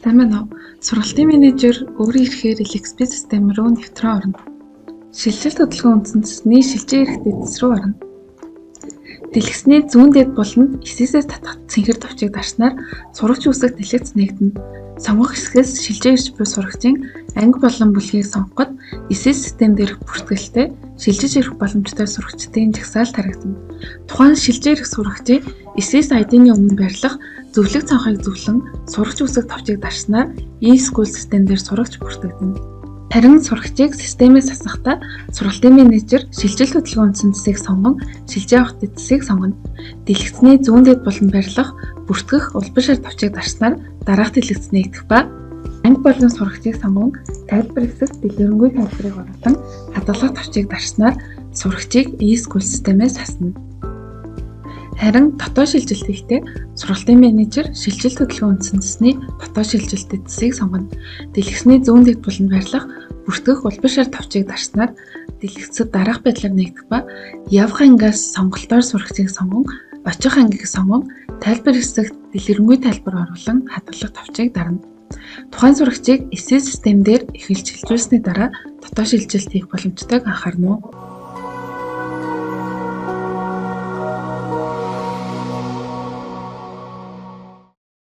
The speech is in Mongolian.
Сайн байна уу? Сургалтын менежер өөрийн эрхээр LXP систем рүү нэвтрэн орно. Шилжилт хөдөлгөөн үндсэн цэсний шилжин эрх дэдэс рүү орно. Дэлгэцний зүүн дэд буланд эсээсээ татах цэнхэр товчийг дарснаар сурагч үүсгэх дэлгэц нээгдэнэ. Сонгох хэсгээс шилжин ирж буй сурагчийн анги болон бүлгийг сонгоход эсэс систем дээрх бүртгэлтэй шилжиж ирэх боломжтой сурагчдын жагсаалт харагдана. Тухайн шилжин ирэх сурагчийн эсэс ID-ны өмнө байрлах зөвлөх цонхыг зөвлөн сурагч үүсгэх товчийг дарснаар e-school систем дээр сурагч бүртгэгдэнэ. Харин сурагчийг системээс асахдаа сургалтын менежер шилжилт хөдөлгөөн үндсэн цэсийг сонгон шилжин авах дэд цэсийг сонгоно. Дэлгэцний зүүн дэд буланд байрлах бүртгэх улбан шар товчийг дарснаар дараах дэлгэц нээгдэх ба анги болон сурагчийг сонгон тайлбар хэсэгт дэлгэрэнгүй тайлбарыг оруулан хадгалах товчийг дарснаар сурагчийг e-school системээс хасна. Харин дотоод шилжилт хийхдээ сургалтын менежер шилжилт хөдөлгөөн үндсэн цэсний дотоод шилжилт дэд цэсийг сонгоно. Дэлгэцний зүүн дэд буланд байрлах бүртгэх улбан шар товчийг дарснаар дэлгэцэд дараах байдлаар нээгдэх ба явах ангиас сонголтоор сурагчийг сонгон очих ангийг сонгон тайлбар хэсэгт дэлгэрэнгүй тайлбар оруулан хадгалах товчийг дарна. Тухайн сурагчийг эсэс систем дээр эхэлж шилжүүлсний дараа дотоод шилжилт хийх боломжтойг анхаарна уу?